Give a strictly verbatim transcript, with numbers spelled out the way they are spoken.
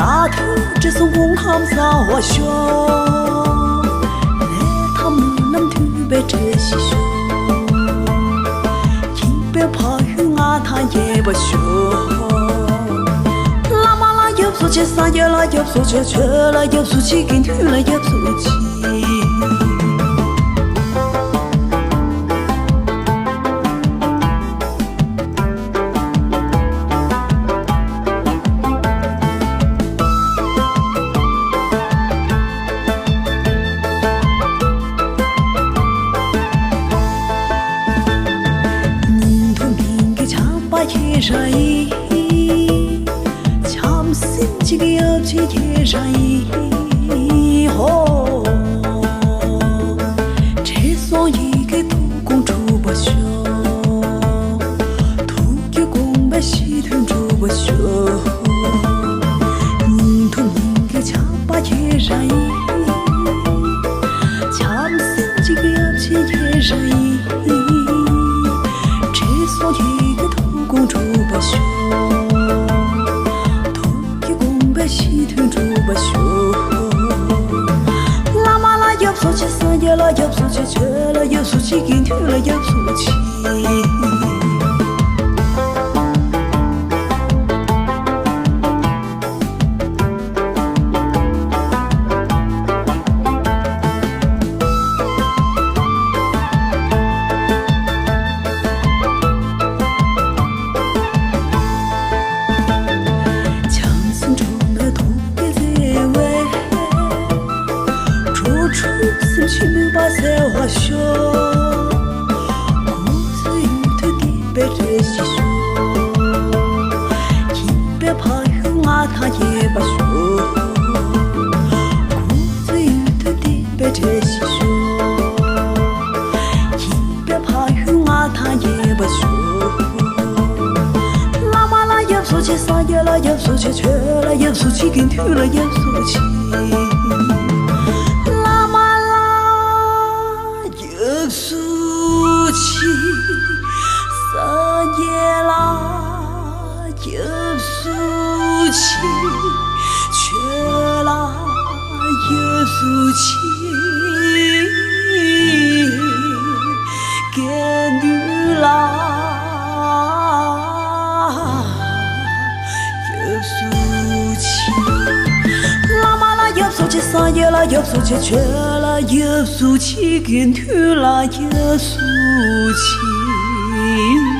ཨ་ཐུ་བཀྲ་གསུང་སྐུ་ཁམས་བཟང་བ་ཤོག་ལས་ཐམས་ལམ་མཐུན་པའི་བཀྲ་ཤིས་ཤོག་ཁྱིམ་པའི་ཕ་ཡུལ་མངའ་ཐང་རྒྱས་པ་ཤོག་བླ་མ་ལ་སྐྱབས་སུ་མཆི། སངས་རྒྱས་ལ་སྐྱབས་སུ་མཆི། ཆོས་ལ་སྐྱབས་སུ་མཆི། དགེ་འདུན་ལ་སྐྱབས་སུ་མཆི། ཉིན་དུ་མིང་གི་བྱམས་པ་ཁྱེད་རང་ཡིན། བྱམས་སེམས་གཅིག་གི་ཡབ་ཆེན་ཁྱེད་རང་ཡིན། ཧོ། བགྲེས་སོང་ཡི་གེ་ཐུགས་དགོངས་འགྲུབ་པར་ཤོག་ཐུགས་ཀྱི་དགོངས་པ་གཞི་མཐུན་འགྲུབ་པར་ཤོག་ཉིན་དུ་མིང་གི་བྱམས་པ་ཁྱེད་རང་ཡིན། བྱམས་སེམས་གཅིག་གི་ཡབ་ཆེན་ཁྱེད་རང་ཡིན། བགྲེས་སོང་ཡི་གེ་ཐུགས་དགོངས་འགྲུབ་པར་ཤོག་ཐུགས་ཀྱི་དགོངས་པ་གཞི་མཐུན་འགྲུབ་པར་ཤོག་བླ་མ་ལ་སྐྱབས་སུ་མཆི། སངས་རྒྱས་ལ་སྐྱབས་སུ་མཆི། ཆོས་ལ་སྐྱབས་སུ་མཆི། དགེ་འདུན་ལ་སྐྱབས་སུ་མཆི། བྱམས་སེམས་འཁྲུགས་ན་སྡུག་བསྔལ་བརྩེ་བས། འགྲོ་དྲུག་སེམས་ཤིག་མུན་པ་སེལ་བར་ཤོག་སྐུ་གཟུགས་ཡུན་དུ་བརྟན་པའི་བཀྲ་ཤིས་ཤོག་ཁྱིམ་པའི་ཕ་ཡུལ་མངའ་ཐང་རྒྱས་པར་ཤོག་སྐུ་གཟུགས་ཡུན་དུ་བརྟན་པའི་བཀྲ་ཤིས་ཤོག་ཁྱིམ་པའི་ཕ་ཡུལ་མངའ་ཐང་རྒྱས་པར་ཤོག་བླ་མ་ལ་སྐྱབས་སུ་མཆི། སངས་རྒྱས་ལ་སྐྱབས་སུ་མཆི། ཆོས་ལ་སྐྱབས་སུ་མཆི། དགེ་འདུན་ལ་སྐྱབས་སུ་མཆི། བླ་མ་ལ་སྐྱབས་སུ་མཆི། སངས་རྒྱས་ལ་སྐྱབས་སུ་མཆི། ཆོས་ལ་སྐྱབས་སུ་མཆི། དགེ་འདུན་ལ་སྐྱབས་སུ་མཆི། བླ་མ་ལ་སྐྱབས་སུ་མཆི། སངས་རྒྱས་ལ་སྐྱབས་སུ་མཆི། ཆོས་ལ་སྐྱབས་སུ་མཆི། དགེ་འདུན་ལ་སྐྱབས་སུ་མཆི།